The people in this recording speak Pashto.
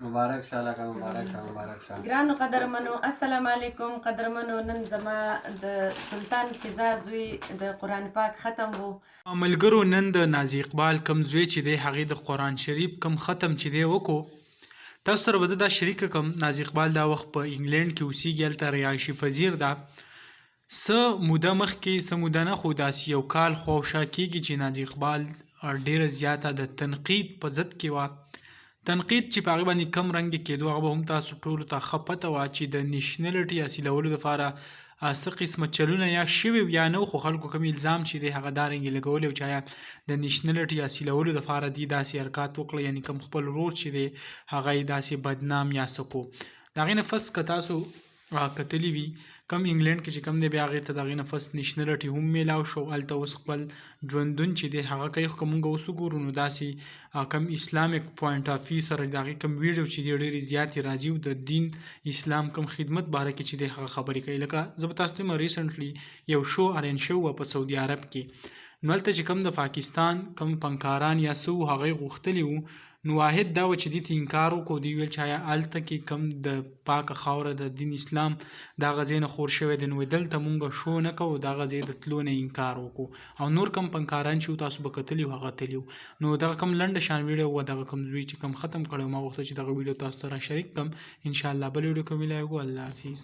مبارک شه لکه، مبارک شه، مبارک شه. ګرانو قدرمنو، السلام علیکم. قدرمنو، نن زما د سلطان فضا زوی د قرآن پاک ختم وو. ملګرو، نن د نازي اقبال کم زوی چې دی، هغې د قرآن شریف کم ختم چې دی وکړو، تاسو سره به زه دا شریکه کم. نازي اقبال دا وخت په انګلند کې اوسیږي، هلته رهایشي پذیر ده. څه موده مخکې، څه موده نه خو داسې یو کال خواوشا کېږي چې نازي اقبال ډېره زیاته د تنقید په ضد کې وه. تنقید چې په هغې باندې کم رنګ کېدو، هغه به هم تاسو ټولو ته ښه پته وه چې د نیشنلټي حاصلولو لپاره څه قسمه چلونه یا شوي یا نه، خو خلکو کوم الزام چې دی هغه دا رنګ لګولی چې آیا د نیشنلټي حاصلولو لپاره دی داسې حرکات وکړه، یعنی کوم خپل ورور چې دی هغه یې داسې بدنام یا څه کو. د هغې نه فس که تاسو کتلی وي، کم انګلند کې چې کم دی، بیا هغې ته د هغې نه فس نیشنلټي هم میلاو شو، هلته اوس خپل ژوندون چې دی هغه کوي. خو که مونږ اوس وګورو نو داسې کم اسلامیک پوینټ اف ویو سره د هغې کم ویډیو چې دی ډېرې زیاتې راځي او د دین اسلام کم خدمت باره کې چې دی هغه خبرې کوي. لکه زه به تاسو ته وایم، ریسنټلی یو شو ارینج شوی وه په سعودي عرب کې، نو هلته چې کم د پاکستان کم فنکاران یا څه وو، هغوی غوښتلي وو، نو واحد دا و چې دې ته انکار وکړو. دوی ویل چې آیا هلته کې کوم د پاکه خاوره د دین اسلام د هغه ځای نه خور شوی دی، نو دلته مونږ شو نه کوو. د هغه ځای د تلو نه انکار وکړو او نور کوم فنکاران چې تاسو به کتلي وو هغه تللي وو. نو دغه کوم لنډه شان ویډیو وه، دغه کوم زوی چې کوم ختم کړی، ما غوښتل چې دغه ویډیو تاسو سره شریک کړم. انشاءالله بل ویډیو کې ملاویږو. الله حافظ.